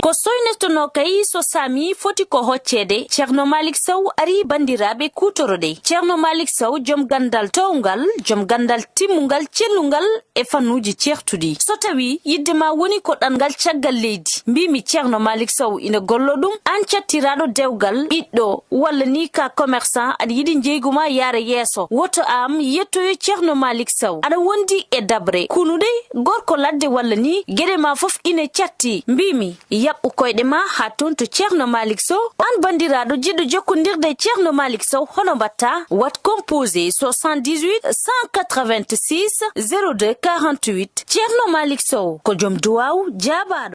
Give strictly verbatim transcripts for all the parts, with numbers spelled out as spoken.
Ko soynetonoo kay so saami foti ko hocceede, Ceerno Maalik Sow arii banndiraaɓe kuutoroɗe. Ceerno Maalik Sow, jom ganndal toowngal, jom ganndal timmungal, cellungal e fannuuji ceertuɗi. So tawii yiɗde ma woni ko ɗanngal caggal leydi, mbiimi Ceerno Maalik Sow ina golloo ɗum, aan cattiraaɗo dewgal, ɓiɗɗo, walla ni ka commerçant, aɗa yiɗi njeygu ma yaara yeeso, woto aan yettoyo Ceerno Maalik Sow. Aɗa wondi e daɓre, kunuɗe, gorko ladde walla ni, geɗe ma fof ina catti. Mbiimi, yaɓɓu koyɗe ma haa toon to Ceerno Maalik Sow. Aan banndiraaɗo jiɗɗo jokkondirde e Ceerno Maalik Sow, hono mbaɗtaa? Waɗ composé soixante-dix-huit cent quatre-vingt-six zéro deux quarante-huit. Ceerno Maalik Sow ko jom duwaaw jaabaaɗo.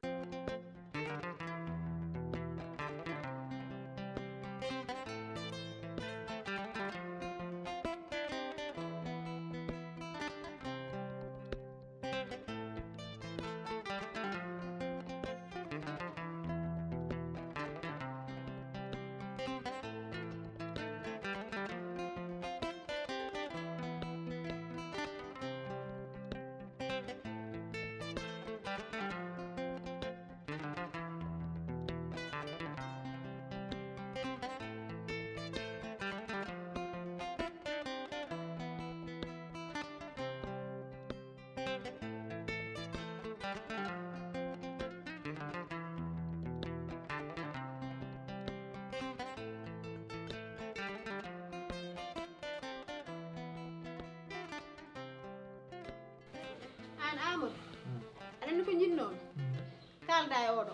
Aan Amadou, aɗa anndi ko njiɗnoo-mi? Kaalda e oɗo.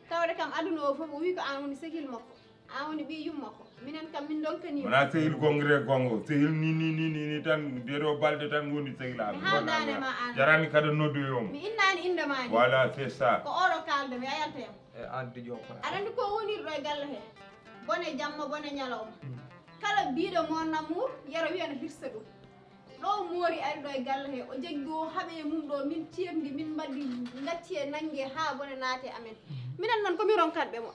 Tawde kam aduna o fof o wii ko aan woni sehil makko, aan woni ɓiy yumma ko. Minen kam min ndonkanii mo. Wonaa sehil gongre gongo, sehil ni, ni, ni, ni, ni tan, nde ɗo balɗe tan woni sehil am. Mi haaldaani ma aan. Jarani kadi noddoyoo mo. Mi innaani innde maa ni. Voilà, c'est ça. Ko oɗo kaalda mi, a yalta yam. E aan diƴo ko. Aɗa anndi ko wonirɗo e galle he? Bone jamma, bone ñalawma. Kala biiɗo mon amour, yero wiya no hirsa ɗum. Ɗo moori ari ɗo e galle he, o jaggi o haɓe e mum ɗo, min ceerndi, min mbaɗi ngacci e nannge haa bone naati e amen. Minen noon ko mi ronkat ɓe mo.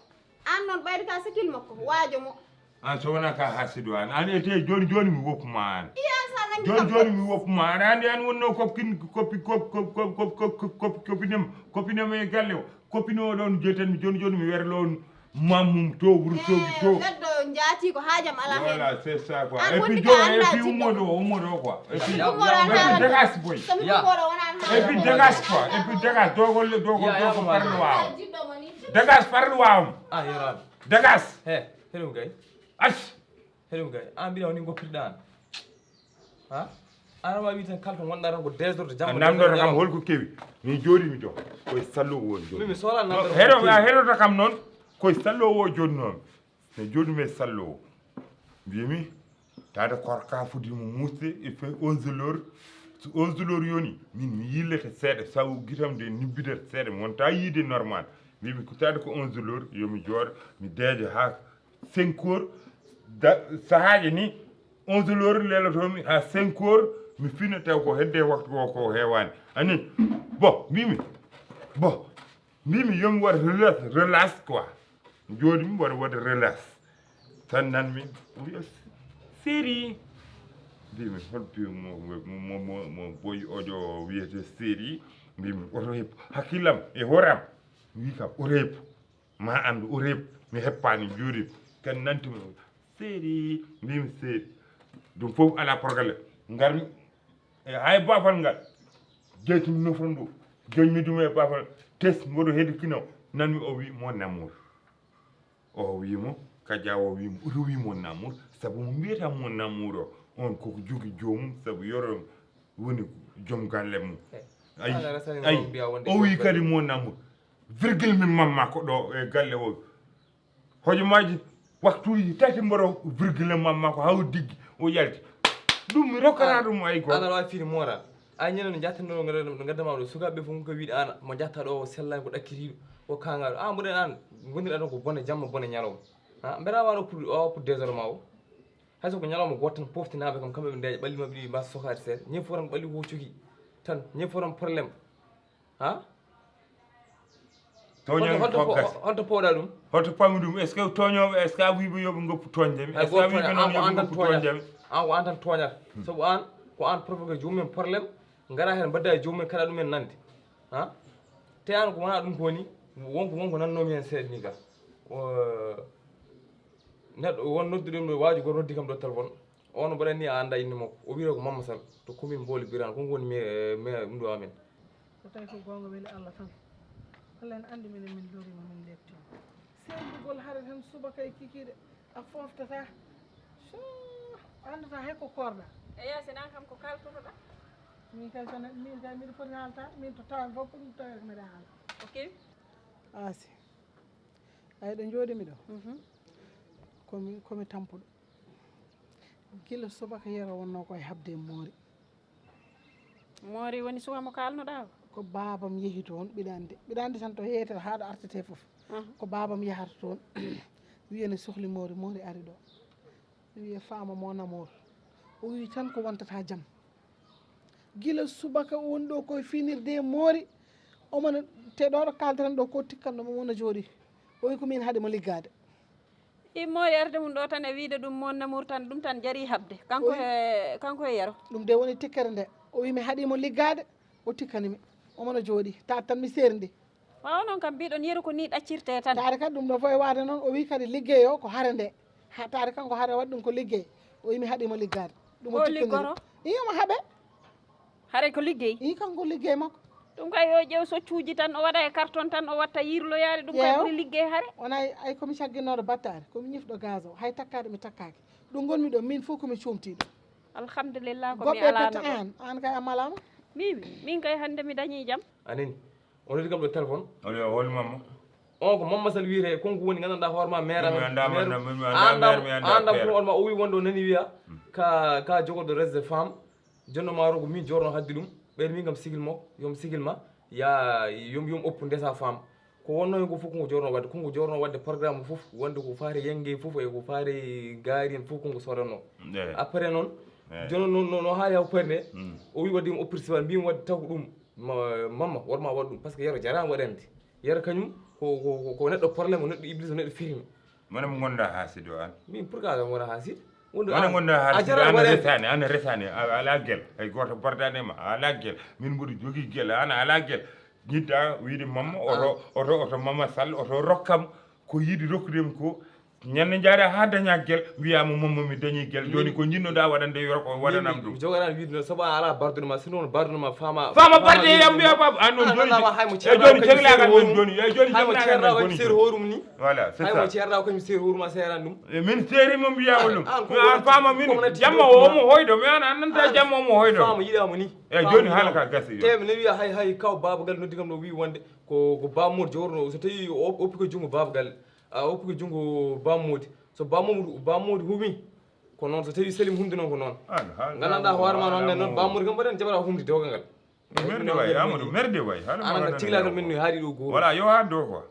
Aan noon ɓayde ka sehil makko, waajo mo. Aan so wonaa ka hasidu aan. Aan ete jooni jooni mi woppu ma aan. Iya sa nanngi. Jooni jooni mi woppu ma. Aɗa anndi aan wonnoo kopkin, koppi, kop-, kop-, kop-, kop-, kop-, kop-, kopinem, kopinem e galle o. Kopinoo ɗoon jeetan mi jooni jooni mi werlo on. Mammum to, wuro Soogi to. Neɗɗo jaati ko haajam alaa heen. Voilà, c'est ça quoi. Et puis jooni, et puis ummo ɗo, ummo ɗo quoi. Et puis, et puis dégage boy. Et puis dégage quoi. Et puis dégage, dogol, dogol, dogol parlo waaw. Dégage parlo waaw. Ah, yoraɓe. Dégage. He, hello gay. Ach. Hello gay. An mbiɗa woni goppirɗa an. Ha? An ma wi tan kala to gonɗa tan ko désordre jamma. Namdoto kam holko kewi. Mi jooɗi mi ɗo. Koye sallo woni jooɗi. Mi sohla namdoto. Heɗo kam noon. Koye sallo o jooɗi noon. Mi jooɗi mi sallo o. Mbimi. Tawde korka foti mo muusde, il fait onze heures. So onze heures yoni, min mi yillete seeɗa, sabu gitam nde nibbidata seeɗa, mi wonta yiide normal. Mbimi ko tawde ko onze heures, yo mi jooɗo, mi deeƴa haa cinq heures, da-, sahaaji ni, onze heures lelotomi haa cinq heures, mi fina taw ko hedde waktu o ko heewani. Ani, bon, mbimi, bon, mbimi yo mi waɗ relax, relax quoi. Jooɗi mi waɗa, waɗa relax. Tan nan mi, o wiya, "Seri." Mbimi, "Hol bi mo, mo, mo, mo, mo boy ojo wiyete Seri?" Mbimi, "Oto heppu." Hakkillam e hooram. Mi wi kam, "Oto heppu." Ma anndu, o reeɓi. Mi heppaani, mi jooɗii. Kan nanti mo, "Seeri," mbimi, "Seeri." Ɗum fof alaa problème. Ngarmi, e hay baafal ngal. Jeytumi nofru ndu. Joñmi ɗum e baafal. Tes, mboɗo heɗi kino. Nanmi o wi, "Mon amour." O wi mo, kajaa o wi mo, oto wi, "Mon amour." Sabu mo mbiyata mon amour o, on koko jogi joomum, sabu yoro woni joom galle mum. Eh, ayi, ayi, o wi kadi, "Mon amour." Virgule min mamma ko ɗo e galle o. Hojomaaji waktuuji tati mboɗo virgule mamma ko haw diggi o yalti. Ɗum mi rokkata ɗum ay gooto. Ana wawi fini moral. Ay ñande no jattanno no gadda ma ɗo sukaɓe fof ko wiide ana mo jatta ɗo o sellani ko ɗakkitiɗo o kangaɗo. A mboɗen an gondirɗa ɗon ko bone jamma bone ñalawma. Ha mbeɗa wano pour o pour désordre ma o. Hayso ko ñalawma goto tan poftinaɓe kam kamɓe ɓe ndeeƴa ɓalli mabɓe ɗi mbasa sokaade seeɗa. Ñe fof tan ɓalli ko coki tan ñe fof tan problème. Ha? Tooñooɓe holto, fof holto po-, gasi. Holto pooɗa ɗum? Holto pami ɗum? Est-ce que tooñooɓe, est-ce que a wiiɓe yo ɓe ngoppu tooñde mi? Est-ce que a wiiɓe noon yo ɓe ngoppu tooñde mi? An ko an tan tooñata. Hmm. Sabu an, ko an provoqué joomum en problème, ngara heen mbadda e joomum en, kaɗa ɗum en nande. Ha? Te an ko wona ɗum ko woni, Wonko, wonko nannoomi heen seeɗa nii ka. O, neɗɗo won nodduɗo ɗum ɗo, waaju gooto noddi kam ɗo téléphone. On mbaɗa ni a anndaa innde makko. O wiyata ko Mamma Sall to commune Mbooli Biraan. Ko woni me, me, ɗum ɗo amen. So tawi ko goonga weli Allah tan. Allah ene anndi minen min loriima, min leeptiima. Seedugol hare tan subaka e kikiiɗe a fooftataa. So a anndataa hay ko koorɗaa. Eya, si nan kam ko kaaltotoɗaa. Min kay so neɗɗo, min kay miɗo foti haaltaade, min to tawen fof ko ɗum tawi ko mbeɗa haala. Ok. Aasi. Ay ɗo njooɗimi ɗo. Mhm. Komi, komi tampuɗo. Gila subaka yero wonno koye habde e moori. Moori woni suka mo kaalnoɗaa o? Ko baabam yehi toon, mbiɗa anndi. Mbiɗa anndi tan to yeeytere haa ɗo artetee fof. Mhm. Ko baabam yahata toon, wiya ne sohli moori, moori ari ɗo. Mi wiya, "Faama mon amour." O wi tan ko wontata jam. Gila subaka o woni ɗo koye finirde e moori. Omo na, te ɗo ɗo kaalteten ɗo ko tikkanɗo mo wona jooɗi. O wi ko min haɗi mo liggaade. I moori arde mum ɗo tan e wiide ɗum mon amour tan, ɗum tan jari habde. Kanko e, kanko e yero. Ɗum de woni tikkere nde. O wi mi haɗi mo liggaade, o tikkani mi. Omo na jooɗi. Ta tan mi serndi. Waaw, noon kam mbiɗon yeru ko ni ɗaccirte tan. Taade kadi ɗum ɗo fof e waade noon, o wi kadi liggey o ko hare nde. Ha, taade kanko hare waɗi ɗum ko liggey. O wi mi haɗi mo liggaade. Ɗum o tikkani mi. Ko liggoro? Iyo mo haɓe. Haray ko liggey? Ii, kanko liggey makko. Ɗum kay yo ƴeew soccuuji tan, o waɗa e carton tan, o watta yirloyaade, ɗum kay ɓuri liggey hare. Wona ay, ay komi cagginooɗo battaari, komi ñifɗo gaz o, hay takkaade mi takkaaki. Ɗum ngonmi ɗo, min fof komi cuumtiiɗo. Alhamdulillah, ko mi goɓɓe alaano pette ɗo. Aan, aan kay a malaama. Min, min kay hannde mi dañii jam. A nani? O noddi kam ɗo téléphone. O wi o hol Mamma? On ko Mamma Sall wiyetee, kon ko woni nganndanɗaa hoore ma maire amen. Mi anndaa maire, mi anndaa maire, mi anndaa maire. Aan ɗam ko on ma o wi wonde o nani wiya, ka, ka jogoɗo reste de femme. Jonno maaro ko min joorno haddi ɗum, ɓeyde min kam sigil mo, yo mi sigil ma, ya, yo mi, yo mi oppu ndesa faam. Ko wonno hen ko fof ko ngo joorno waɗde, ko ngo joorno waɗde programme fof, wonde ko faati yenge fof e ko faati gaari en fof ko ngo soranno. Eey. Après noon, eey, jono no, no, no haali haw pari nde, mm, o wi waɗde ɗum oppressible, mbimi waɗde taw ko ɗum, ma-, Mamma, wonma waɗ ɗum, parce que yero jaraama waɗande. Yero kañum ko, ko, ko, ko neɗɗo problème, o neɗɗo iblis, o neɗɗo firme. Mone mo ngonɗaa haasido aan? Min, pourquoi kam wona haasido? Wonde mone ngonɗaa haasido, aan a retaani, aan a retaani, a, a alaa gel. Hay gooto bardaani e ma, a alaa gel. Min mboɗo jogii gel, aan a alaa gel. Njiɗɗaa wiide Mamma, oto, oto, oto Mamma Sall, oto rokkam ko yiɗi rokkude mi ko. Ñande njaaɗaa haa dañaa gel, mbiyaa mo, "Mamma, mi dañii gel." Jooni ko njiɗnoɗaa waɗande yoro ko, waɗanam ɗum. Mi jogoraani wiide noon, sabu a alaa bardude ma, sinno bardude ma, faama, faama barde yam mbiyaa baaba, aan noon jooni. Hay mo ceerno, jooni, hay mo ceerno, ko mi seeri hoore mum ni. Voilà, c'est ça. Hay mo ceerno, ko mi seeri hoore ma seerani ɗum. E min seeri mo mbiyaa o ɗum. Aan faama min, jamma o omo hoyɗo, mi aan, aan nanta jamma omo hoyɗo. Faama yiɗaa mo ni. Eey, jooni haala ka gasi. Te mi wiya hay, hay kaw baaba gal noddi kam no wi wonde ko, ko Ba Moodi joorno, so tawi o oppi ko junngo baaba gal, a oppi ko junngo Ba Moodi. So Ba Moodi, Ba Moodi huumi, ko noon, so tawi Salim humdi noon ko noon. Nganndanɗaa hoore ma noon, noon Ba Moodi kam mbaɗen jaɓata humdi dewgal ngal. Merde way, Amadou, merde way. Haala ana ngal ciglaagal men no haaɗi ɗo gooro. Voilà, yo haad ɗo quoi.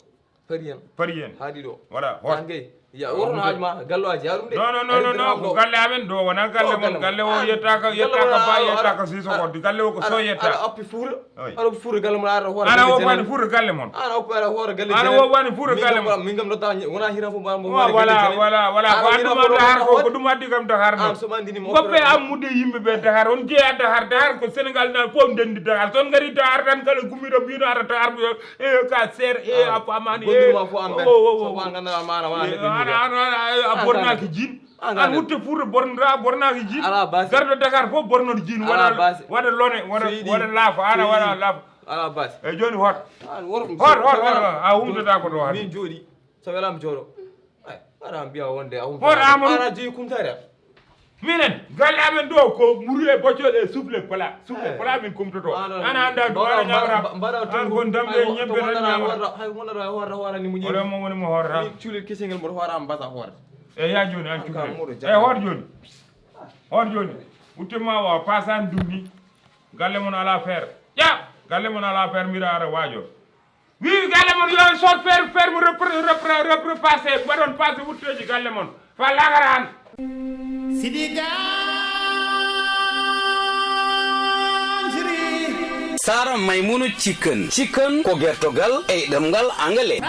Pari en. Pari en. Haaɗi ɗo. Voilà, hoot. Angay. Ya, woro no haaju ma, gallo aji, yaa ɗum de. Non, non, non, non, non, ko galle amen ɗo, wona galle mon, galle o yettaaka, yettaaka ba, yettaaka siiso ko, galle o ko so yetta. Aɗa oppi fuura, aɗa oppi fuura galle mon, aɗa hoore. Ana o bani fuura galle mon. Ana oppi aɗa hoore galle. Ana o bani fuura galle mon. Min kam nodda, wona hira fof mbaɗa mo. Voilà, voilà, voilà, ko addu ma Dakar ko, ko ɗum addi kam Dakar ɗo. An so ɓe anndini mo. Goppe ammude yimɓe ɓe Dakar, on jeeya Dakar, Dakar ko Sénégal na fof ndendi Dakar. So on ngari Dakar tan kala gummiɗo mbiɗo ara Dakar, e ka seer, e a faamaani, e. Gonduɗo ma fof an ɓen. O, o, o, so ko an nganndanɗaa ma ana waane ɓe. Ana, ana, ana, a bornaaki jiin. An wutte Fuuta bornata, bornaaki jiin. Ala baasi. Garɗo Dakar fof bornoto jiin. Ala baasi. Waɗa, waɗa lone, waɗa, waɗa laafa, ana waɗa laafa. Ala baasi. E jooni hoto. Hoto, hoto, hoto. A humtata ko ɗo hannde. Min jooɗi. So welaama jooɗo. Ay, waɗa mbiya wonde a humtata. Hoto Amadou. Ana jeyi kumtare. Minen, galle amen ɗo ko muru e boccol e souffle plat. Souffle plat min kumtoto. Ana annda ɗum, ana ñamra. Mbaɗa an kon damɓe ñebbe tan ñamra. Hay wonata hoorata hoorani mo ƴeewi. Oɗo mo woni mo hoorata. Cuulel kesel ngel mboɗo hoora am mbasa hoorata. E ya jooni an cuulel. E hoor jooni. Hoor jooni. Utte ma wa pasan dum ni. Galle mon ala fer. Ya, galle mon ala fer mbiɗa ara waajo. Wi galle mon yo sot fer, ferme repre-, repre-, repre-, passé, mbaɗon passé wutteeji galle mon. Fa lagaran. Sidi Ganjri. Sara Maimouna Chicken. Chicken ko gertogal e ɗemngal Angale.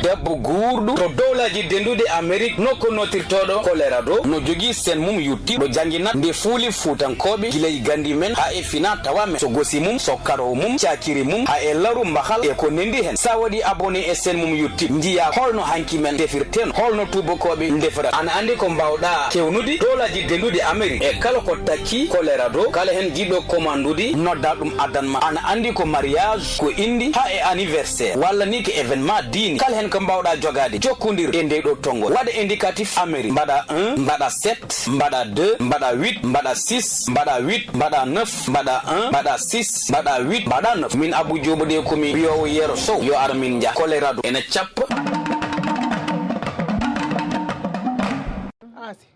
Debbo guurɗo to dowlaaji denduɗi Amerik, nokku nootirtooɗo kolera ɗo, no jogii seen mum yuttiiɗo jannginat nde fuuli Fuutankooɓe gila e ganndi men haa e fina tawa men. So gosi mum, so karo mum, caakiri mum, haa e laru mbahal e ko nendi heen. Sa waɗi abonné e seen mum yuttiiɗo, njiya holno hanki men ndefirten, holno tuubakooɓe ndefirata. Ana anndi ko mbaawɗa kewnude dowlaaji denduɗi Amerik e kala ko takki kolera ɗo, kala heen jiɗɗo komandude, nodda ɗum addan ma. Ana anndi ko mariage, ko inde, haa e anniversaire, walla ni ko événement diine. Kala heen ko mbaawɗa jogaade, jokkondir e ndee ɗo tonngol. Waɗa indicatif Amerik, mbaɗa un, mbaɗa sept, mbaɗa deux, mbaɗa huit, mbaɗa six, mbaɗa huit, mbaɗa neuf, mbaɗa un, mbaɗa six, mbaɗa huit, mbaɗa neuf. Min Abou Diop de, ko mi wiyoowo Yero Sow, yo ar min njah. Kolera ɗo ena cappa. Aasi,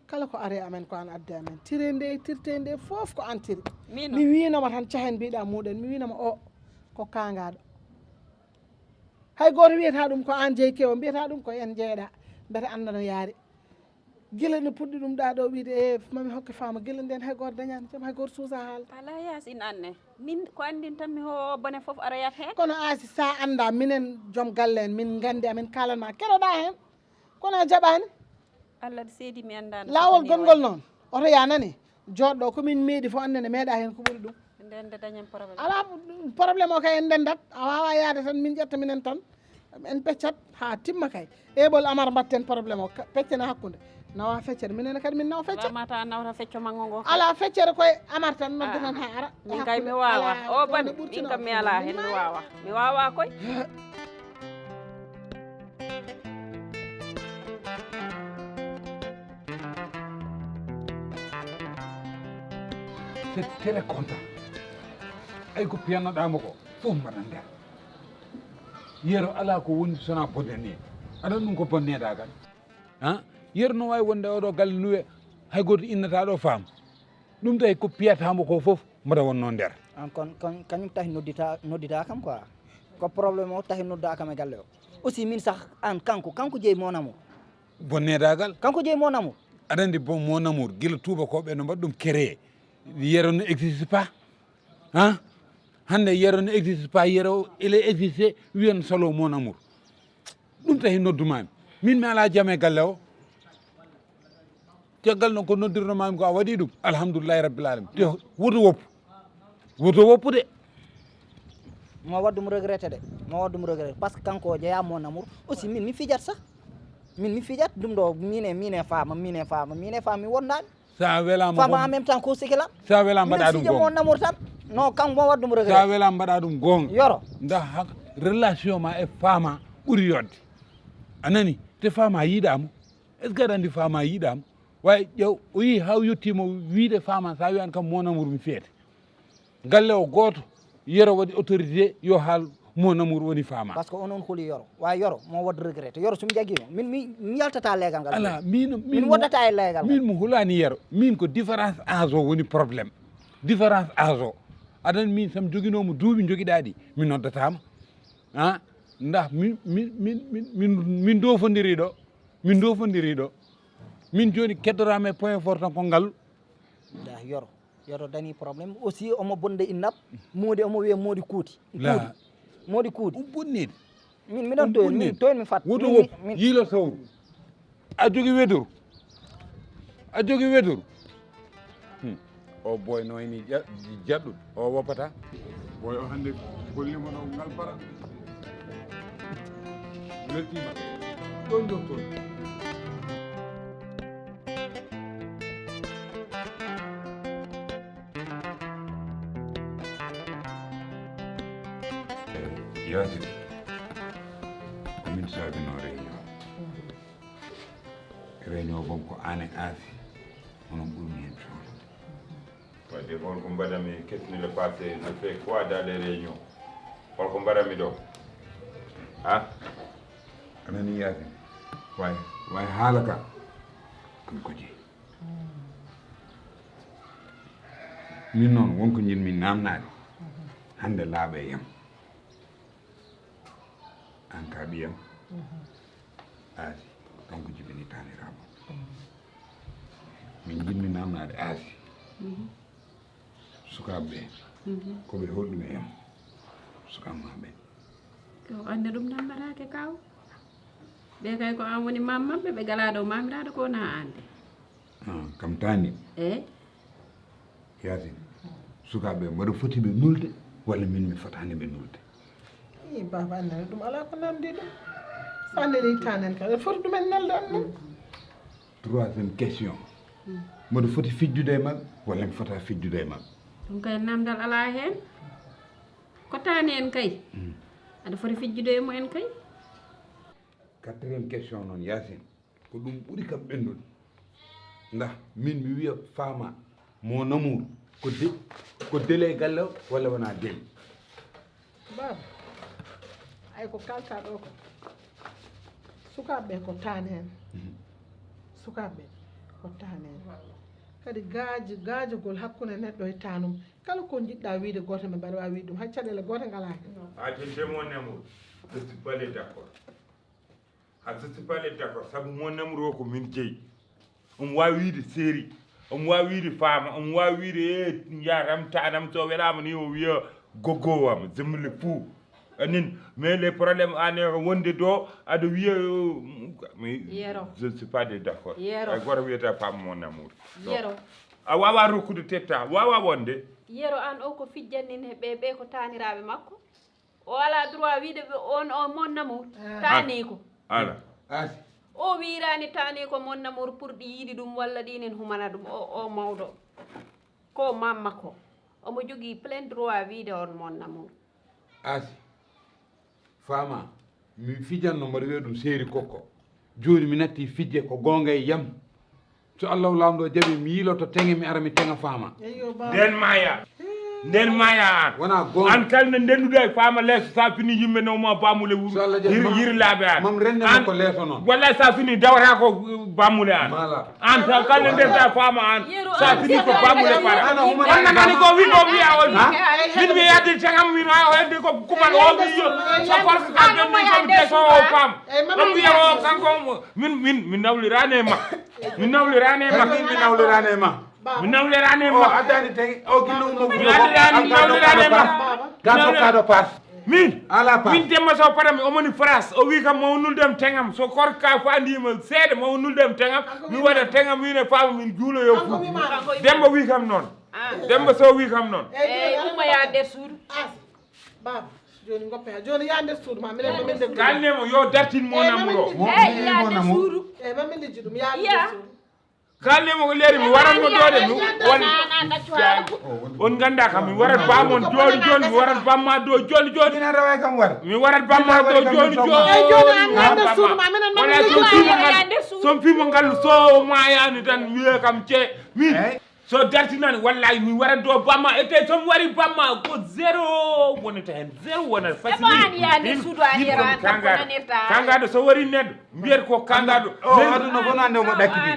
kala ko ari amen ko an addi amen. Tire nde, tirte nde fof ko an tiri. Min o? Mi wiinoma tan cahen mbiɗa muɗen, mi wiinoma o ko kaangaɗo. Hay gooto wiyata ɗum ko an jeyi kewo, mbiyata ɗum ko en jeeɗa. Mbete annda no yaari. Gila no puɗɗi ɗum ɗa ɗo wiide, e mami hokke faama, gila nden hay gooto dañani jam, hay gooto suusa haala. Ala yaas in anne. Min ko anndin tan mi ho bone fof aroyat heen. Kono Aasi, sa annda, minen joom galle en, min nganndi, amin kaalan ma, keɗoɗa heen. Kono a jaɓaani. Allah ɗo seedi mi anndaani. Laawol gongol noon, oto ya nani, jooɗɗo, ko min meeɗi fof, anne ne meeɗa heen ko ɓuri ɗum. Nden nde dañen problème. Ala problème o kay, en ndendat, a waawa yaade tan, min ƴetta minen tan, en peccat haa timma kay. Eɓol Amar mbatten problème o, ka-, peccen e hakkunde. Nawa feccere, minen kadi min nawa feccere. Wamata nawta fecco manngo ngo kay. Ala feccere koye Amar tan, noddu tan haa ara. Min kay mi waawa. O bani, min kam mi alaa heen, mi waawa. Mi waawa koy. C'est très content. Ay ko piyannoɗaa mo ko fof mbaɗa nder. Yero alaa ko woni so wonaa bonde ni. Aɗa ɗum ko bonneɗaa kan. Ha? Yero no waawi wonde oɗo galle luwe, hay gooto innata ɗo faam. Ɗum tawi ko piyata mo ko fof mbaɗa wonno nder. An kon, kon, kañum tahi noddita, noddita kam quoi. Ko problème o tahi nodda kam e galle o. Aussi min sax an kanko, kanko jeyi mon amour. Bonnedagal. Kanko jeyi mon amour. Aɗa anndi bon mon amour, gila tuubakooɓe no mbaɗa ɗum créé. Yero ne existe pas. Ha? Hannde Yero ne existe pas, Yero il est existé, wiyan solo mon amour. Ɗum tahi noddumami. Min mi alaa jam e galle o. Caggal noon ko noddirnomaami ko a waɗi ɗum. Alhamdulillahi rabbil alamin. Te woto woppu. Woto woppu de. Mo waɗ ɗum regretté de. Mo waɗ ɗum regretté. Parce que kanko o jeyaa mon amour. Aussi min mi fijat sax. Min mi fijat ɗum ɗo. Min e, min e faama, min e faama, min e faama, mi wondaani. Sa welama faama en même temps ko sikila. Sa welama mbaɗa ɗum gonga. Mon amour tan. No, kanko mo waɗ ɗum regretté. Sa welama mbaɗa ɗum gonga. Yoro. Nda hak-, relation ma e faama ɓuri yodde. A nani? Te faama yiɗamo. Est-ce que aɗa anndi faama yiɗama? Way ƴew, o yii haa o yettiima wiide faama, sa wiyan kam mon amour mi feete. Galle o gooto, Yero waɗi autorité yo haal mon amour woni faama. Parce que onon holi Yoro. Wa Yoro, mo waɗ regret. Yoro so mi jaggiima, min mi, mi yaltata leegal ngal. Ala, min, min, min mo, woddata e leegal ngal. Min mo hulaani Yero. Min ko différence âge o woni problème. Différence âge o. Aɗa anndi min sam joginoomo duuɓi jogiɗaa ɗi, mi noddataama. Ha? Nda, min, min, min, min, min, min ndofondiri ɗo. Min ndofondiri ɗo. Min jooni keddoraama e point fort tan ko ngal. Nda, Yoro. Yoro dañi problème. Aussi, omo bonde innab. Moodi, omo wiya moodi kuuti. La. Kuuti. Moodi kuuti. Ɗum bonnede. Min, miɗon toon, min, toon mi fat. Woto min, wop, min, min. Yiilo sawru. A jogi weduru. A jogi weduru. Hmm. O boy no ini ja-, jaɗɗuɗo. O woppata. Boy o hannde gollimo no ngal bara. Weltima. Ɗon ɗon toon. Yaasin, ko min saabinoo réunion. Réunion bon ko aan e Aasi, onon ɓurmi heen fewde. Wadde, holko mbaɗami? Qu'est-ce qui se passe? Je fais quoi dans les réunions? Holko mbaɗami ɗo? Ha? A nani, Yaasin? Way, way haala ka. Ɗum ko jeyi. Min noon, won ko njiɗmi naamnaade. Hannde laaɓa e yam. Aan ka ɓiyam. Aasi, kanko jibini taaniraaɓe. Min njiɗmi naamnaade Aasi. Sukaaɓe ɓe, ko ɓe holɗum e yam? Sukaaɓe ma ɓe. Ko annde ɗum nanndataake kaw. Ɓe kay ko an woni mam maɓɓe, ɓe galaa ɗo maamiraaɗo ko wonaa an de. Ah, kam taani. Eey. Yaasin, sukaaɓe mbaɗa foti ɓe nulde walla min mi fotaani ɓe nulde? I baaba annene ɗum alaa ko nanndi ɗum. So annene ittaani en kadi foti ɗumen nelde annene. Troisième question. Mboɗo foti fijjude e maɓɓe walla mi fota fijjude e maɓɓe? Ɗum kay namdal alaa heen. Ko taani en kay. Aɗa foti fijjude e mumen kay. Quatrième question noon Yaasin. Ko ɗum ɓuri kam ɓennude. Ndax min mi wiya faama mo namuur ko de ko dele galle walla wona dele? Baaba, ay ko kalta ɗo ko sukaaɓe ɓe ko taani heen. Sukaaɓe ɓe ko taani heen. Kadi gaaji gaajogol hakkunde neɗɗo e taanum kala ko njiɗɗa wiide gooto men mbaɗa waawi wiide ɗum hay caɗeele goote ngalaa heen. A tete mo namuur. Festival est d'accord. A sustipale d'accord sabu mo namro ko min jeyi. Omo wawi wiide seeri, omo wawi wiide faama, omo wawi wiide e yaram tanam so welama ni o wiya goggowam zemmle fou. Anin mais les problèmes ane wonde do aɗa wiya mais je ne suis pas de d'accord. Ay goto wiyata faama mo namour. Yero. A wawa rokkude tetta wawa wonde. Yero an o ko fijjannin he ɓe ɓe ko taniraɓe makko. O alaa droit wiide ɓe on o mon namour taaniiko. Ala. Asi. O wiiraani taaniiko mon namour pour ɗi yiɗi ɗum walla ɗi nen humana ɗum o o mawɗo. Ko mamma ko. Omo jogii plein droit wiide on mon namour. Asi. Faama. Mi fijanno mbaɗa wiya ɗum seeri kokko. Jooni mi natti fijje ko goonga e yam. So Allahu Laamɗo jaɓi mi yiloto teŋe mi ara mi teŋa faama. Nden maya. Nden maya an. Wona goonga. An kala nde ndenduɗa e faama leeso sa fini yimɓe nawma bamule wuro. Yir laaɓe an. Mam renne mo ko leeso noon. Wallahi sa fini dawata ko bamule an. Mala. An sa kala nde ta faama an. Sa fini ko bamule para. An nanani ko wi ko wiya on. Min mi yadde teŋam min o hedde ko kumal o wi so korko ka jonni ko mi deso o faam. Ɗum wiya o kanko min min mi nawlirani e ma. Mi nawlirani e ma. Min mi nawlirani e ma. Mi nawlirani e ma. O addani tagi o gillu mo. Mi addani mi nawlirani e ma. Gato kado pas. Min ala pas. Min temma so padam omoni France o wi kam mo nul dem tengam so korka fandima seede mo nul dem tengam mi wada tengam wine fama min juulo yo fu. Demba wi kam non. Demba so wi kam non. Eyi umma ya der suudu. Baba. Joni goppe ha joni ya nder suudu ma minen ma min nder. Kalne mo yo dartin mo namuro. Mo mo namuro. E ma min lijji dum ya nder suudu. Kalne mo ko leri mi waran mo dode mi won. On ganda kam mi warat bam on joni joni mi warat bam ma do joni joni. Ina rawa kam war. Mi warat bam ma do joni joni. E joni an nder suudu ma minen ma min lijji dum. Son fimo ngal so ma yani tan wiye kam ce min. So dartinani wallahi mi warat do bamma e te somi wari bamma ko zéro wonata hen zéro wonata facilitangado so wari neddo mbiyata ko kangado o aduna fof nande omo ɗakkiti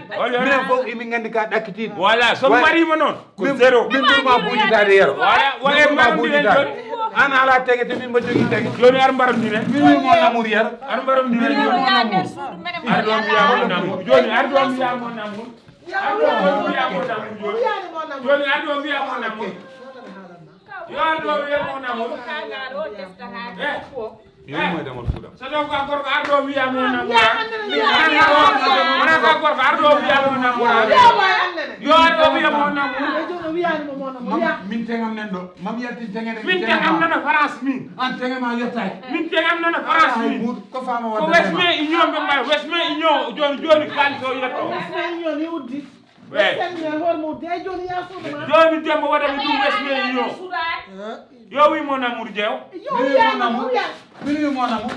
minen fof emin gandi ka ɗakkitino voilà somi warima noon ko zéro min ɓurma buñitade yero wala ma buñitade an ala tegete min mbo jogui tagi joni ar mbarodire min wimo namour yero ar mbarodire ar ɗo mbiyamo namour joni ar ɗo mbiyamo namour Joni arɗo wiya mo namour. Yo arɗo wiya mo namour. Eh. Yo mo e damol fuɗam. So ɗo ko gorko arɗo wiya mo namour. Wona ko gorko arɗo wiya mo namour. Yo arɗo wiya mo namour. Mam min tengam nen ɗo. Mam yaltin tengene. Min tengam nana France min. An tengama yettaki. Min tengam nana France min. Ko fama wonde. Ko wesme union ɓe mbaɗa wesme union joni joni kalis o yetto. Wesme union ni uddi. Wesme hormo de joni ya suudu ma. Joni dembo waɗa mi ɗum wesme union. Yo wi mon amour jeew. Yo wi mon amour. Min wi mon amour.